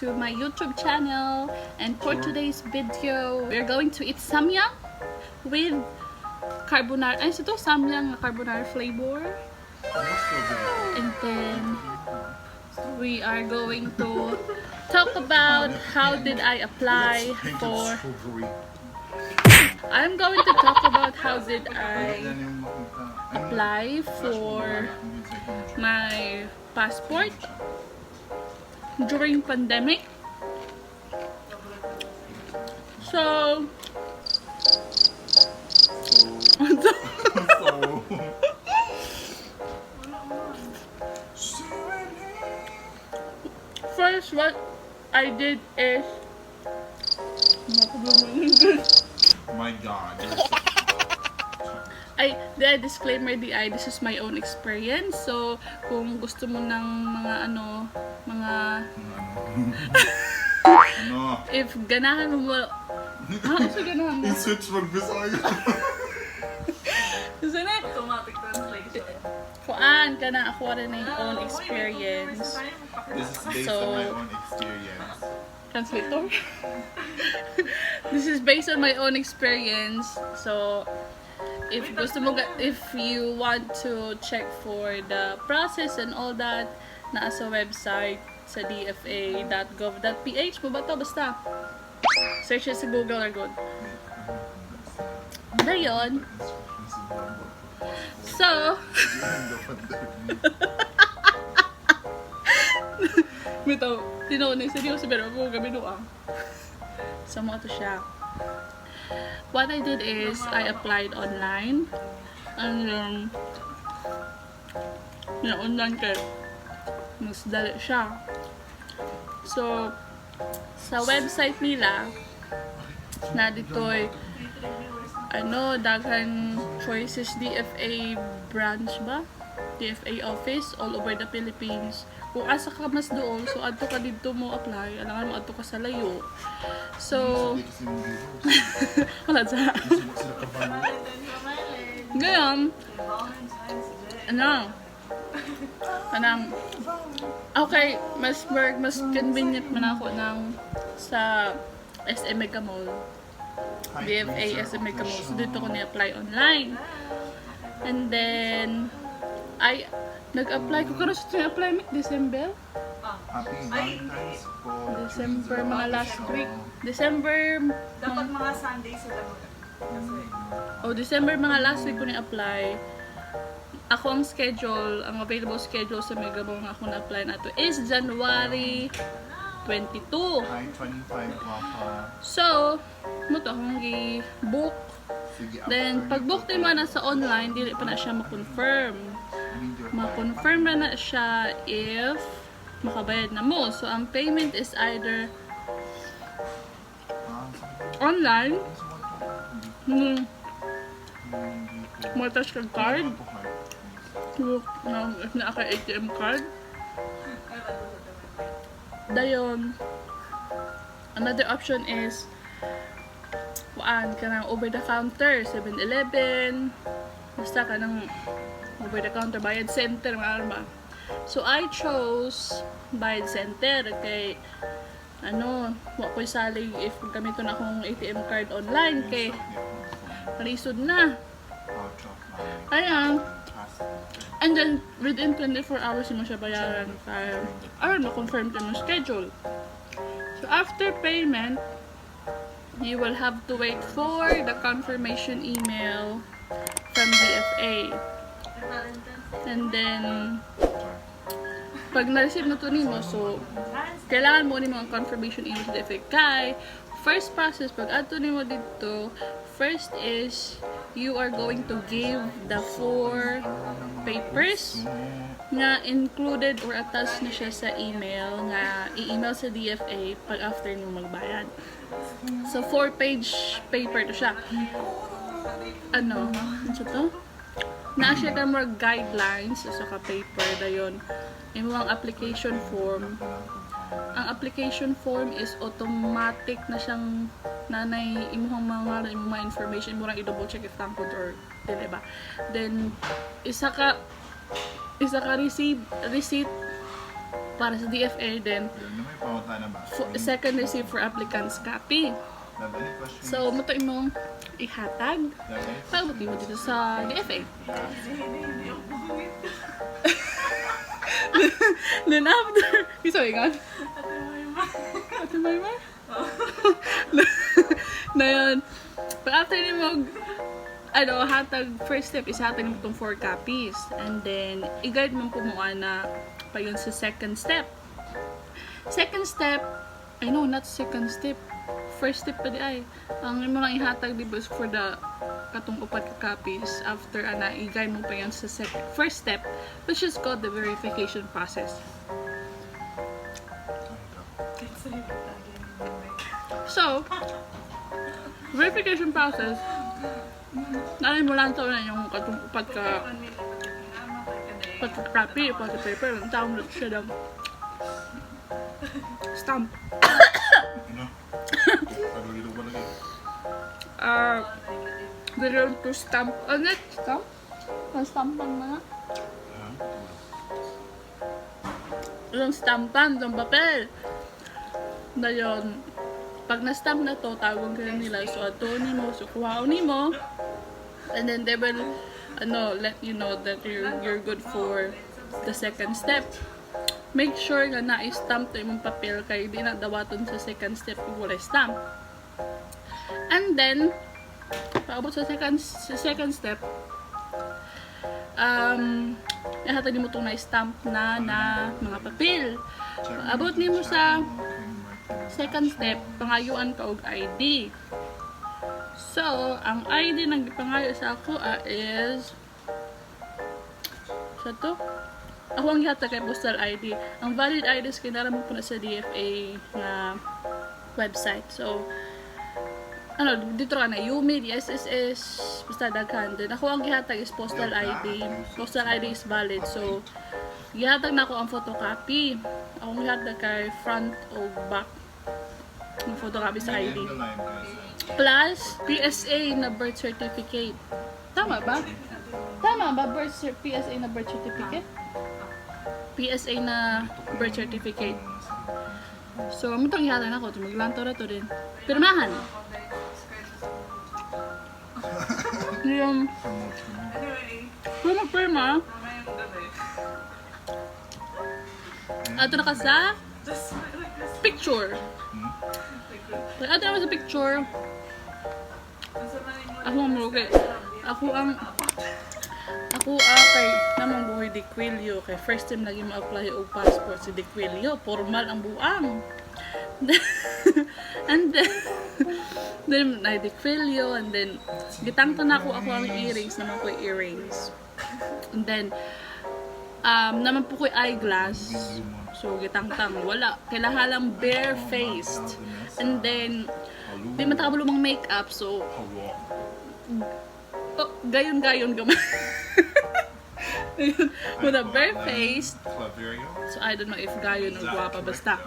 To my YouTube channel. And for today's video, we're going to eat samyang with carbonara. Ay, so to samyang nga carbonara flavor. And then we are going to talk about how did I apply for I'm going to talk about how did I apply for my passport during pandemic. So, first what I did is My God. Ay, the disclaimer di ay, this is my own experience. So, kung gusto mo ng mga ano, mga Ano? If ganahan mo, ha, so ganahan mo. I-switch mag-Bisaya. So, na, Automatic translation. Kuan ka na, ako rin na yung own experience. This is based on my own experience. Translator. This is based on my own experience. So, if gusto mo, if you want to check for the process and all that, naa sa website sa dfa.gov.ph mo ba to? Basta. Search it sa Google or good. Dayon. So, bitaw, tinuon ni seryoso pero ako gabi ah. So mao to siya. What I did is I applied online. And yung online kay mas dali siya. So, sa website nila, na dito'y ano, daghan choices, DFA branch ba? DFA office all over the Philippines. Kung asa ka mas dool, so adto ka didto mo apply, alangan mo adto ka sa layo. So, wala sa. Ngayon, ano, kanang, okay, mas work, mas convenient man ako ng sa SM Mega Mall. DFA SM Mega Mall. So, dito ko ni-apply online. And then, I, nag-apply ko. Karon sa apply mi December? Happy Valentine's po. December, mga last week. December, Dapat mga Sunday sila mag. Kasi, oh, December mga last week ko ni-apply. Ako ang schedule, ang available schedule sa Mega Mall nga ako na-apply na to is January 22. Hi, 25 Wafa. So, mao to akong gi-book. Sige, Then, after pag book din mo na sa online, dili pa na siya ma-confirm. Ma-confirm na na siya if makabayad na mo. So, ang payment is either online, mo attach kag card, no, if naa ka ATM card. Dayon, another option is kuan kanang over the counter, 7-Eleven, basta kanang over the counter, bayad center, mga ano ba. So, I chose bayad center kay ano, wa ko'y salig if gamiton akong ATM card online kay malisod na. Kaya, and then, within 24 hours mo siya bayaran kaya, aron ma-confirm to yung schedule. So, after payment, you will have to wait for the confirmation email from DFA. And then, pag na-receive na to nimo, so, kailangan mo nimo ang confirmation email sa DFA. Kay, first process, pag adto nimo didto, first is, you are going to give the four papers nga included or attached na siya sa email nga i-email sa DFA pag after nimo magbayad. So, four-page paper to siya. Ano? Ano to? Naa siya ka more guidelines sa ka paper dayon. Imo ang application form. Ang application form is automatic na siyang nanay imuhang mga imong mga information mo lang i-double check if tangkod or dili ba. Then isa ka receipt. Para sa DFA then Yun na may pangutana ba? Second receipt for applicants copy. Have any questions? So, mo to imong ihatag. Have any Pag mo dito sa DFA. Hindi, hindi ako bumit. Then after, sorry nga. Ate Maymay. Ate Maymay? Na yun. But after ni mo, ano, hatag, first step is hatag mo itong four copies. And then, i-guide mo po mo na pa yun sa second step. Second step, I know, not second step. First step pa di ay. Ang imo lang ihatag di ba is for the katong upat ka copies. After ana, i-guide mo pa yun sa first step, which is called the verification process. It's a lagi ni Maymay. So, verification process, nalay mo lang to na yung katong upat ka upat ka copy, upat ka paper, ang tawag na siya daw. Stamp. Ano? Pagulilo ba lagi? They learn to stamp on it. Stamp? Na-stampan mo na? Ha? Yung stampan, yung papel. Na yun, pag na-stamp na to, tawag ka na nila. So, ato ni mo, so kuhaon ni mo. And then they will, ano, let you know that you're good for the second step. Make sure nga na-stamp to imong papel kay di na dawaton sa second step kung wala stamp. And then, paabot sa second step, ihatag nimo tong na-stamp na na mga papel. Abot nimo sa second step, pangayuan ka og ID. So, ang ID nang gipangayo sa ako is sa to? Ako ang gihatag kay postal ID. Ang valid ID is kinara mo po na sa DFA nga website. So, ano, dito ka na, UMID, SSS, basta daghan. Then, ako ang gihatag is postal ID. Postal ID is valid. So, gihatag na ako ang photocopy. Akong gihatag kay front o back ng photocopy sa ID. Plus, PSA na birth certificate. Tama ba? Tama ba? PSA na birth certificate? PSA na birth certificate. So, amo tong ihatag nako. Maglantaw na to din. Pirmahan. Yung, Anyway, pirma, pirma. mamayang gabi. Ato na ka sa Just request. picture. Request. Pag ato naman sa picture, Unsa man imo ako ang murugi. Ako ang kay namang buhay di Quilio kay first time lagi mo-apply og passport si Di Quilio, formal ang buang. And then na Di Quilio and then gitangto na ako ako ang earrings naman ko earrings. And then naman po ko eyeglass. So gitangtang wala kailangan lang bare-faced. And then di man ta kabalo mang makeup, so oh, gayon-gayon gamay. Ayun, with a bare face. Claverio? So I don't know if gayon or guwapa basta.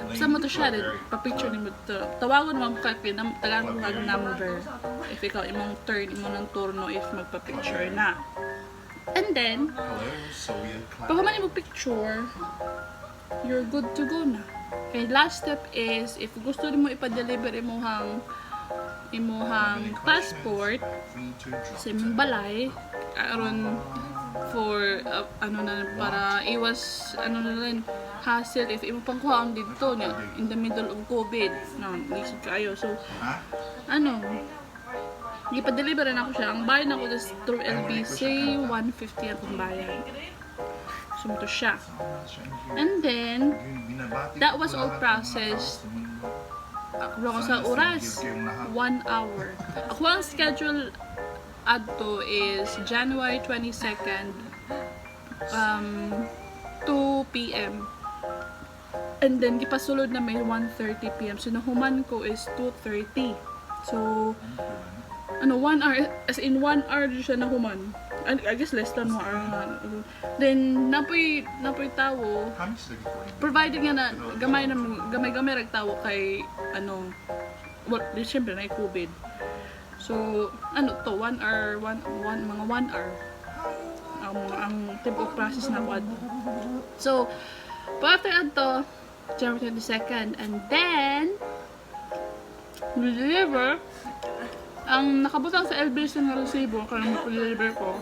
Basta mo to siya din, pa-picture ni mo to. Tawagon naman ko kay tagaan ko kag number. If ikaw imong turn, imo ng turno if magpa-picture na. And then, Hello, Soya Cloud. pag human mo picture, you're good to go na. Okay, last step is if gusto nimo ipa-deliver imuhang passport sa imong balay aron for ano na para iwas ano na rin hassle if imo pang kuhaon didto nya in the middle of COVID na lisod kaayo, so Ha? ano, gipa-deliver na ako siya. Ang bayad nako is through LBC, 150 akong bayad. So ito siya. And then that was all processed. Ako ako sa oras, 1 hour. Ako ang schedule adto is January 22nd, 2 p.m. And then, gipasulod na may 1:30 p.m. So, nahuman ko is 2:30. So, ano, 1 hour, as in 1 hour din siya nahuman. And I guess less than 1 hour na. Then, napoy tawo, How much is the recording? Provided nga na gamay na gamay gamay rag tawo kay ano, well, di syempre na COVID, so ano to, 1 hour, 1 1 mga 1 hour ang tip of process na kuan. So But after ato, January 22nd, and then, we deliver, ang nakabutang sa LBC ng resibo, kaya mo deliver ko,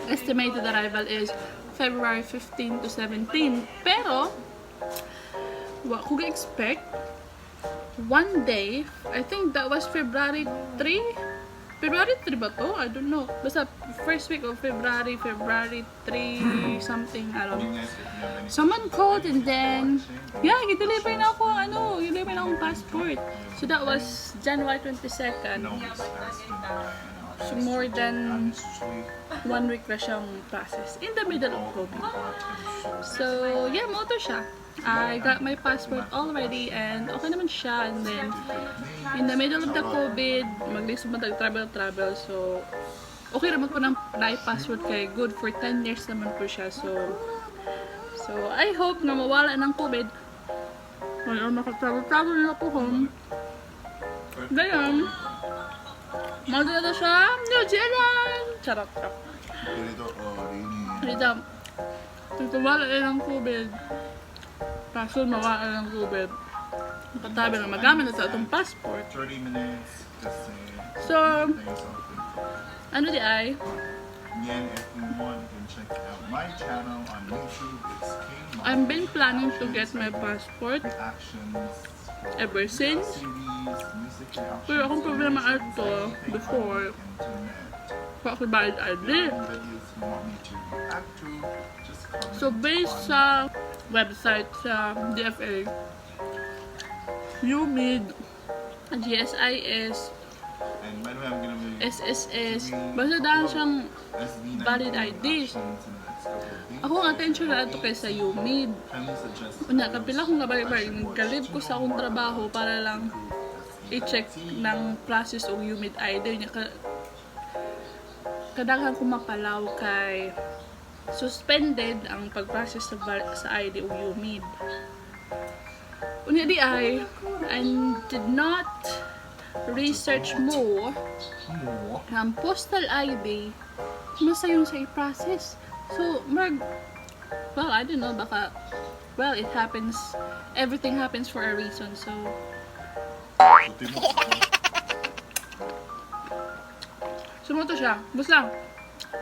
estimated arrival is February 15 to 17. Pero, wa ko expect one day, I think that was February 3? February 3 ba to? I don't know. Basta first week of February, February 3 something, I don't know. You guys, if you have any Someone called and then, watching, yeah, i-deliver na ako, ang ano, i-deliver na akong passport. So that was January 22nd. No, it's faster than I am. So more than Honestly, one week na siyang process in the middle of COVID. So, yeah, mao to siya. I got my passport already and okay naman siya. And then, in the middle of the COVID, maglisod man tag travel travel. So, okay naman po ng na passport kay good for 10 years naman po siya. So I hope na mawala ng COVID. Wala maka-travel-travel na po home. Ganyan. Madala na siya. New Zealand! Charot, charot. Dito, oh, rini. Dito, kung wala na ng COVID, kaso mawala ng COVID, patabi na magamit na sa atong passport. 30 minutes kasi So, things open. ano di ay? Again, if you want, you can check out my channel on YouTube. It's King Mom. I've been planning to get my passport Reactions for ever since. series, music reactions, Pero akong problema animations, ato anything before. on the internet. Pa ako valid ID. If you have any videos you want me to react to, just comment So based on sa website sa DFA, UMID, GSIS, And by the way, I'm gonna be SSS, doing basta dahil couple of siyang SV19 valid IDs. reactions in the next couple of days. Ako ang attention na ato kay sa UMID. Kindly suggest Unya, videos kapila kong I gabay-bay, should watch galib to ko sa know akong more trabaho about para lang the group i-check SV19. ng process og UMID ID niya ka kadaghan ko mapalaw kay suspended ang pag-process sa ID og UMID. Unya di ay, I did not research more More. ang postal ID masayon sa i-process. So, marag, well, I don't know, baka, well, it happens, everything happens for a reason, so, Puti mo. Sumuto siya. Basta,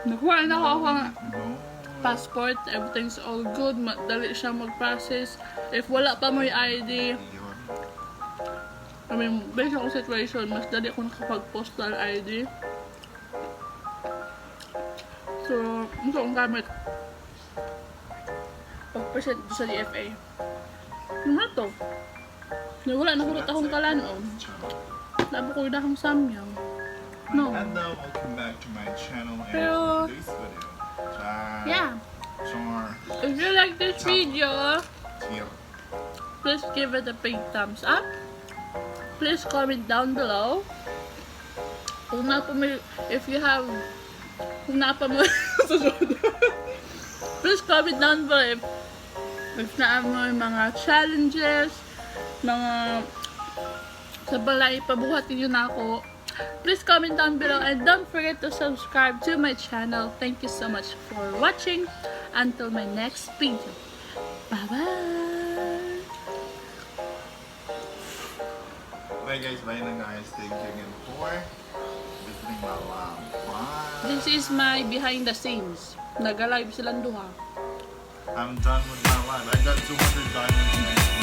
nakuha na ako ang No. passport, everything's all good, madali siya mag-process. If wala pa mo yung ID, Yun. I mean, based on situation, mas dali ako nakapag-postal ID. So, ito ang gamit. Pag-present sa DFA. Ano na to? Nawala na kulot akong kalanon. Channel. Nabo ko na akong samyang. No. Hello, welcome back to my channel and Pero- for today's video. Char, Yeah. Char, If you like this video, Tiyo. Please give it a big thumbs up. Please comment down below. Kung na po may, if you have, kung na pa mo, please comment down below if naa mo yung mga challenges, mga sa balay, pabuhatin nyo na ako. Please comment down below and don't forget to subscribe to my channel. Thank you so much for watching. Until my next video. Bye-bye! Bye guys, bye na guys. Thank you again for visiting my live. Bye. This is my behind the scenes. Nag-live silang duha. I'm done with my live. I got 200 diamonds now.